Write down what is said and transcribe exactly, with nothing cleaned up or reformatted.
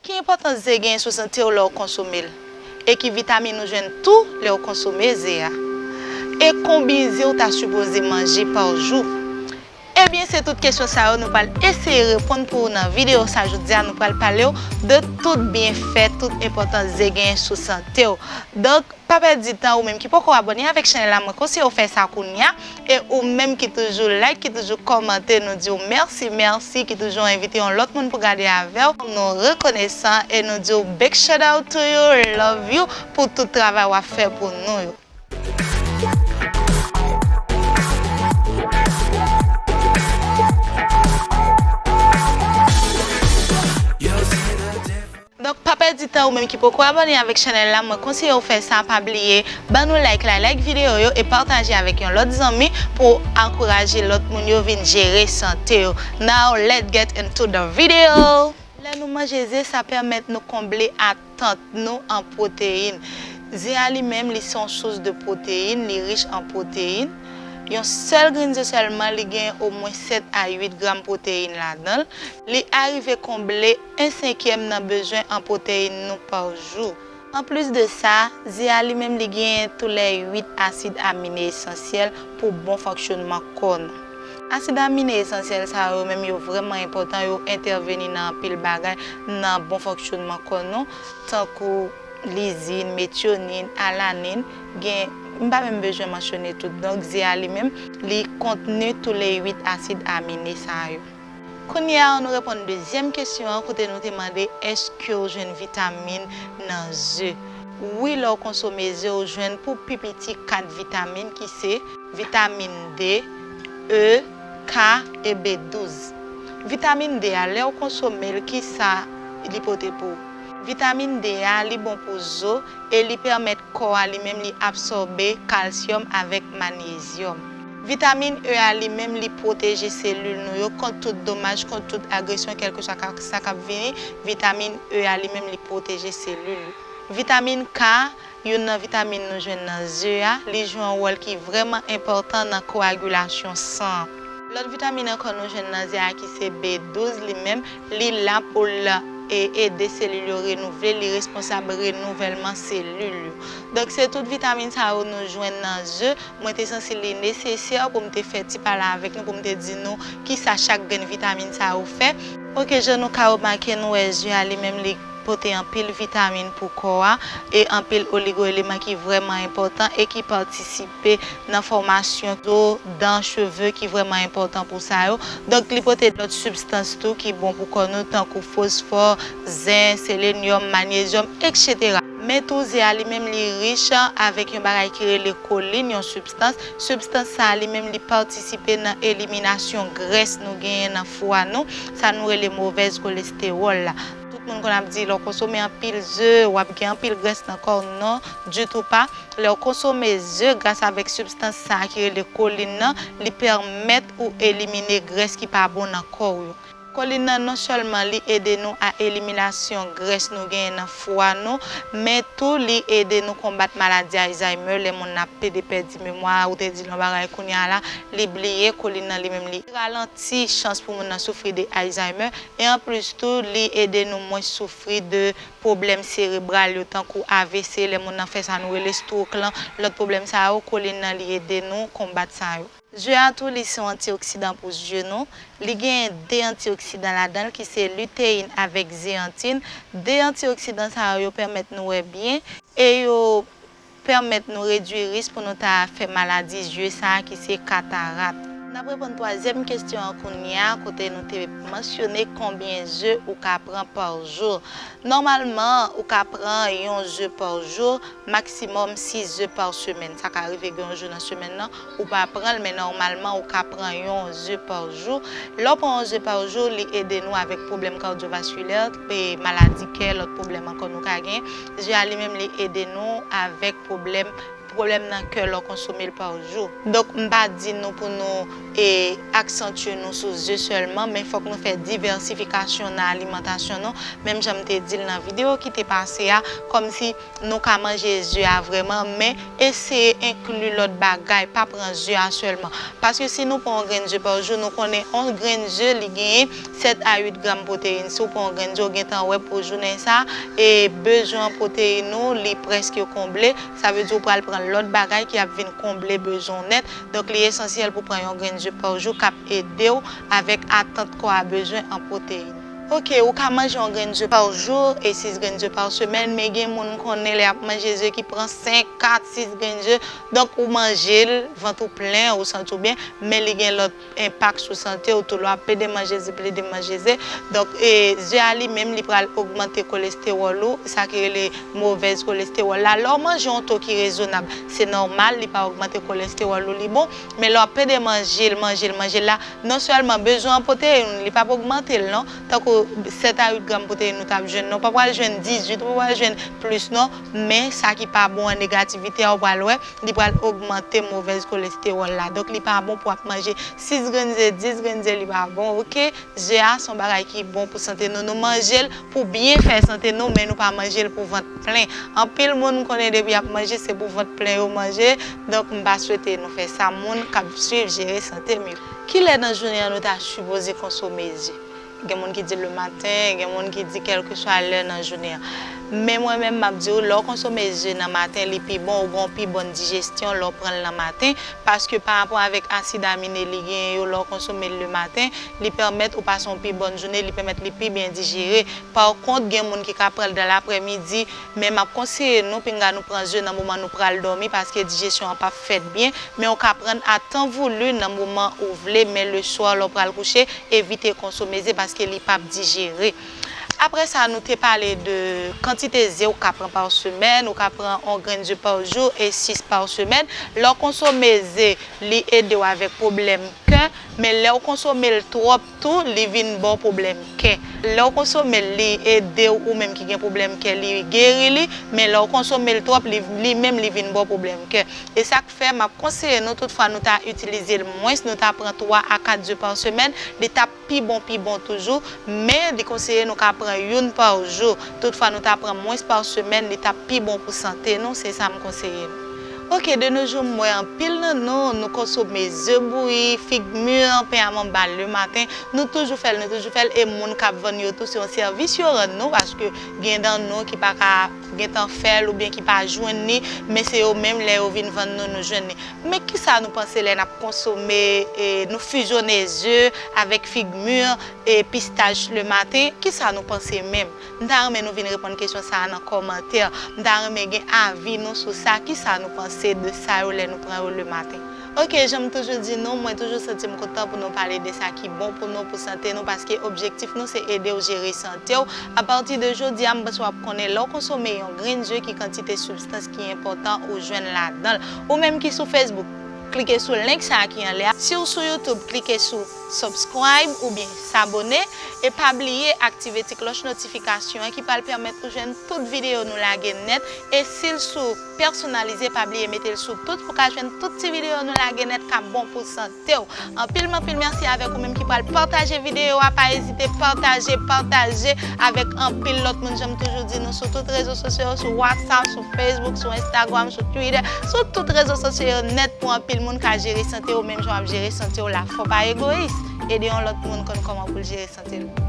Ki enpòtans ze genyen sou sante w lè w konsome l? E ki vitamin ou jwenn tou lè w konsome ze a? E konbyen ze w ta sipoze manje pa jou? Ebyen, se tout kesyon sa yo nou pral eseye reponn pou ou nan videyo sa jodi a. Nou pral pale w de tout byenfè, tout enpòtans ze genyen sou sante w. Donk, pa pèdi tan, ou menm ki poko abòne avèk chanèl la, mwen konseye w fè sa kounye a. E ou menm ki toujou like, ki toujou kòmante, nou di w mèsi, mèsi, ki toujou envite yon lòt moun pou gade avè w. Nou rekonesan e nou di w big shout out to you, love you pou tout travay w ap fè pou nou yo. Donk, pa pèdi tan, ou menm ki poko abòne avèk chanèl la, mwen konseye w fè sa, pa bliye ban nou like la, like videyo yo e pataje avèk yon lòt zanmi pou ankouraje lòt moun yo vin jere sante yo. Now, let's get into the video! Lè nou manje ze, sa pèmèt nou konble atant nou an pwoteyin. Ze a li menm, li se yon sous de pwoteyin, li rich an pwoteyin. Yon sèl grenn ze sèlman, li gen omwen sèt a uit gram pwoteyin ladan l. Li arive konble en senkyèm nan bezwen an pwoteyin nou pa jou. Anplis de sa, ze a li menm, li genyen tou lè uit asid amine esansyèl pou bon fonksyonman kò nou. Asid amine esansyèl sa yo menm, yo vrèman enpòtan, yo entèveni nan anpil bagay nan bon fonksyonman kò nou, tankou lizin, metyonin, alanin, gen, m pa menm bezwen mansyone tout. Donk, ze a li menm, li kontni tou lè uit asid amine sa yo. Kounye a, nou reponn dezyèm kesyon an, kote nou te mande, èske w jwenn vitamin nan ze? Wi, lè w konsome ze, w jwenn pou pi piti kat vitamin ki se vitamin D, E, K e B douz. Vitamin D a, lè w konsome l, ki sa li pote pou ou? Vitamin D a, li bon pou zo e li pèmèt kò a li menm li absòbe kalsyòm avèk manyezyòm. Vitamin E a li menm li pwoteje selil nou yo kont tout domaj, kont tout agresyon, kèlkeswa ka, sa k ap vini, vitamin E a li menm li pwoteje selil yo. Vitamin K, youn nan vitamin nou jwenn nan ze a, li jwe yon wòl ki vrèman enpòtan nan koagilasyon san an. Lòt vitamin ankò nou jwenn nan ze a ki se B douz, li menm, li la pou l, e, ede selil yo renouvle, li responsab renouvèlman selil yo. Donk, se tout vitamin sa yo nou jwenn nan ze. Mwen te santi li nesesè pou m te fè ti pale avèk nou, pou m te di nou ki sa chak grenn vitamin sa yo fè. Oke, jan nou ka remake, nou wè ze a li menm li pote anpil vitamin pou kò a e anpil oligo eleman ki vrèman enpòtan e ki patisipe nan fòmasyon zo, dan, cheve ki vrèman enpòtan pou sa yo. Donk, li pote lòt sibstans tou ki bon pou kò nou, tankou fosfò, zen, selenyòm, manyezyòm, etsetera. Men tou, ze a li menm li rich avèk yon bagay ki rele kolin, yon sibstans. Sibstans sa a li menm li patisipe nan eliminasyon grès nou genyen nan fwa nou, sa nou rele movèz kolestewòl la. Tout moun konn ap di, lè w konsome anpil ze, w ap gen anpil grès nan kò w. Non, ditou pa. Lè w konsome ze, gras avèk sibstans sa a ki rele kolin nan, li pèmèt ou elimine grès ki pa bon nan kò w yo. Kolin nan non sèlman li ede nou a eliminasyon grès nou genyen nan fwa nou, men tou li ede nou konbat maladi Alzheimer, lè moun nan ap pede pèdi memwa, ou te di l yon bagay kounye a la, li bliye, kolin nan li menm li ralanti chans pou moun nan soufri de Alzheimer, e anplis tou, li ede nou mwens soufri de pwoblèm serebral yo, tankou A V C, lè moun nan fè sa nou rele stroke lan, lòt pwoblèm sa yo, kolin nan li ede nou konbat sa yo. Ze a tou, li se yon antioksidan pou zye nou. Li genyen de antioksidan ladan l, ki se lutein avèk zeantin. De antioksidan sa yo, yo pèmèt nou wè byen e yo pèmèt nou redui risk pou nou ta fè maladi zye sa a ki se katarat. N ap reponn twazyèm kesyon an kounye a, kote nou te mansyone konbyen ze ou ka pran pa jou. Nòmalman, ou ka pran yon ze pa jou, maksimòm sis ze pa semèn. Sa ka rive gen yon jou nan semèn nan, ou pa pran l, men nòmalman, ou ka pran yon ze pa jou. Lè w pran yon ze pa jou, li ede nou avèk pwoblèm kadyovaskilè, e maladi kè, lòt pwoblèm ankò nou ka gen. Ze a li menm, li ede nou avèk pwoblèm pwoblèm nan kè lè w konsome l pa jou. Donk, m pa di nou pou nou e aksantye nou sou ze sèlman, men fòk nou fè divèsifikasyon nan alimantasyon nou. Menm jan m te di l nan videyo ki te pase a, kòmsi nou ka manje ze a vrèman, men eseye enkli lòt bagay, pa pran ze a sèlman. Paske si nou pran yon grenn ze pa jou, nou konnen yon grenn ze, li genyen sèt a uit gram pwoteyin. Si w pran yon grenn ze, w gentan wè pou jounen sa, e bezwen pwoteyin ou, li prèske konble. Sa vle di w pral pran lòt bagay ki ap vin konble bezwen w nèt. Donk, li esansyèl pou pran yon grenn ze pa jou k ap ede w avèk atant kò a bezwen an pwoteyin. Oke, ou ka manje yon grenn ze pa jou e sis grenn ze pa semèn, men gen moun m konnen lè y ap manje ze ki pran senk, kat, sis grenn ze. Donk, ou manje l, vant ou plen, ou santi w byen, men li gen lòt enpak sou sante w tou. Lè w ap plede manje ze, plede manje ze. Donk, e, ze a li menm, li pral ogmante kolestewòl ou, sa ki rele movèz kolestewòl la. Lè w manje yon to ki rezonab, se nòmal, li pa ogmante kolestewòl ou, li bon. Men lè w ap plede manje l, manje l, manje l la, non sèlman bezwen an pwoteyin, li p ap ogmante l non. Tankou sèt a uit gram pwoteyin ou t ap jwenn non, ou pa pral jwenn dizuit, ou pa pral jwenn plis non. Men sa ki pa bon an negativite a, ou pral wè, li pral ogmante movèz kolestewòl la. Donk, li pa bon pou w ap manje sis grenn ze, dis grenn ze, li pa bon, oke? Ze a se yon bagay ki bon pou sante nou. Nou manje l pou byen fè sante nou, men nou pa manje l pou vant plen. Anpil moun m konnen depi y ap manje, se pou vant plen yo manje. Donk, m pa swete nou fè sa. Moun k ap swiv, jere sante m yo. Kilè nan jounen an nou ta sipoze konsome ze? Gen moun ki di le maten, gen moun ki di kèlkeswa lè nan jounen an. Men mwen menm, m ap di w, lè w konsome ze nan maten, li pi bon, ou gen yon pi bòn dijesyon lè w pran l nan maten, paske pa rapò avèk asid amine li genyen yo, lè w konsome l le maten, li pèmèt ou pase yon pi bòn jounen, li pèmèt li pi byen dijere. Pa kont, gen moun ki ka pran l dan laprèmidi, men m ap konseye nou, pinga nou pran ze nan moman nou pral dòmi, paske dijesyon an p ap fèt byen, men w ka pran l a tan voulu nan moman ou vle, men le swa, lè w pral kouche, evite konsome ze paske li p ap dijere. Apre sa, nou te pale de kantite ze ou ka pran pa semèn, ou ka pran yon grenn ze pa jou e sis pa semèn. Lè w konsome ze, li ede w avèk pwoblèm kè, men lè w konsome l twòp tou, li vin ba w pwoblèm kè. Lè w konsome l, li ede w, ou menm ki gen pwoblèm kè, li geri li, men lè w konsome l twòp, li, li menm, li vin ba w pwoblèm kè. E sa k fè, m ap konseye nou, toutfwa nou ta itilize l mwens, nou ta pran twa a kat ze pa semèn, li t ap pi bon, pi bon toujou, men li konseye nou ka pran youn pa jou. Toutfwa nou ta pran mwens pa semèn, li t ap pi bon pou sante nou, se sa m konseye nou. Oke, de nos jours, m wè anpil nan nou, nou konsome ze bouyi, fig mir, pen a manba le maten. Nou toujou fè l, nou toujou fè l, e moun k ap vann yo tou, se yon sèvis yo rann nou, paske gen nan nou ki pa ka gentan fè l oubyen ki pa jwenn li, men se yo menm, lè yo vin vann nou, nou jwenn li. Men kisa nou panse lè n ap konsome, e, nou fizyone ze avèk fig mir e pistach le maten? Kisa nou panse menm? M ta renmen nou vin reponn kesyon sa a nan kòmantè. M ta renmen gen avi nou sou sa. Kisa nou panse de sa yo lè nou pran yo le maten? Oke, jan m toujou di nou, mwen toujou santi m kontan pou nou pale de sa ki bon pou nou, pou sante nou, paske objektif nou se ede w jere sante w. Apati de jodi a, m panse w ap konnen lè w konsome yon grenn ze ki kantite sibstans ki enpòtan ou jwenn ladan l. Ou menm ki sou Facebook, klike sou link sa a ki anlè a. Si w sou YouTube, klike sou subscribe oubyen sabone. E pa bliye aktive ti klòch notifikasyon an ki pral pèmèt ou jwenn tout videyo nou lage nèt. E si l sou pèsonalize, pa bliye mete l sou tout pou w ka jwenn tout ti videyo nou lage nèt k ap bon pou sante w. Anpil, anpil mèsi avèk ou menm ki pral pataje videyo a. Pa ezite pataje, pataje avèk anpil lòt moun. Jan m toujou di nou, sou tout rezo sosyo yo, sou WhatsApp, sou Facebook, sou Instagram, sou Twitter, sou tout rezo sosyo yo nèt pou anpil moun ka jere sante yo menm jan w ap jere sante w la. Fò w pa egoyis. Ede yon lòt moun konn kòman pou l jere sante l.